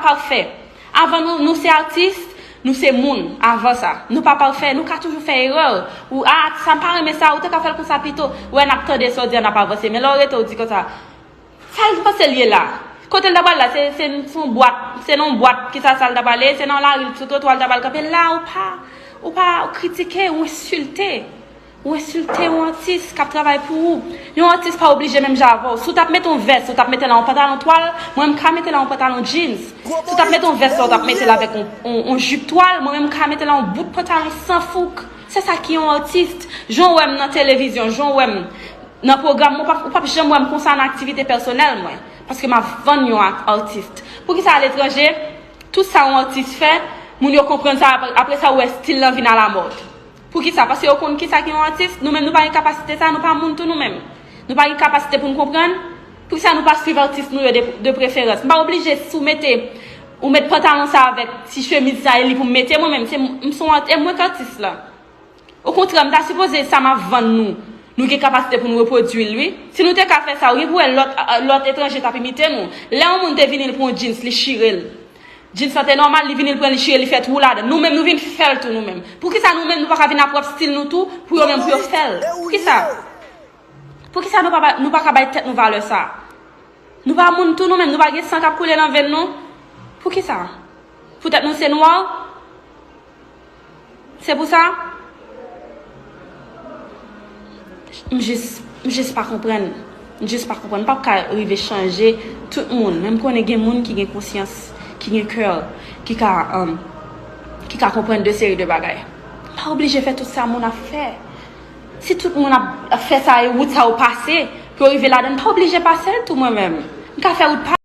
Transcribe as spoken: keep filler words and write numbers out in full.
pafè. Avan nou, nou se atis, nou se moun. Avan sa, nou pa pafè, nou ka toujou fè erè. Ou, a, sa m pa renmen sa, ou te ka fè l konsa pito. Ou wè, n ap tande sa w di a, n ap avanse. Men lè w rete, w di konsa, sa l panse l ye la? Kote l ta pral la? Se, se, se yon bwat, se nan yon bwat, kisa sa l ta prale? Se nan lari, sou twotwa l ta pral kanpe. La, ou pa, ou pa kritike, ou ensilte. Ou ensilte yon atis k ap travay pou ou. Yon atis pa oblije menm jan avè w. Si w t ap mete yon vès, ou t ap mete la yon pantalon twal, mwen m ka mete la yon pantalon jeans. Si w t ap mete yon vès la, ou t ap mete l avèk yon, yon, yon jip twal, mwen menm m ka mete la yon bout pantalon san fouk. Se sa ki yon atis. Jan w wè m nan televizyon, jan w wè m nan pwogram, ou p ap, ou p ap janm wè m konsa nan aktivite pèsonèl mwen. Paske m ap vann yon a-, atis. Poukisa aletranje, tout sa yon atis fè, moun yo konprann sa, apre, apre sa, ou wè stil lan vin alamòd? Poukisa? Paske yo konn kisa ki yon atis. Nou menm, nou pa gen kapasite sa, nou pa moun tou nou menm. Nou pa gen kapasite pou n konprann. Poukisa nou pa swiv atis nou yo de, de preferans? M pa oblije, si w mete, ou met pantalon sa avèk ti chemiz sa, e li pou m mete mwen menm. Se m, m se yon art-, e mwen k atis la. Okontrè, m ta sipoze sa m ap vann nou, nou gen kapasite pou nou repwodui l, wi. Si nou te ka fè sa, ou gen pou wè lòt, lòt etranje t ap imite nou. Lè yon moun te vini, l pran yon jeans, li chire l. Jeans lan te nòmal, li vini, l pran, li chire, li fè twou ladan. Nou menm, nou vin fè l tou nou menm. Poukisa nou menm, nou pa ka vin ak pwòp stil nou tou, pou yo menm, pou yo fè l? Poukisa? Poukisa nou pa, nou pa ka bay tèt nou valè sa? Nou pa moun tou nou menm, nou pa gen san k ap koule nan venn nou? Poukisa? Poutèt nou se nwa? Se pou sa? M jis, m jis pa konprann. M jis pa konprann. M p ap ka rive chanje tout moun. Men m konnen gen moun ki gen konsyans, ki gen kè, ki ka, um, ki ka konprann de seri de bagay. M pa oblije fè tout sa moun ap fè. Si tout moun ap, ap fè sa e wout sa yo pase, pou yo rive ladan, m pa oblije pase l tou mwen menm. M ka fè wout pa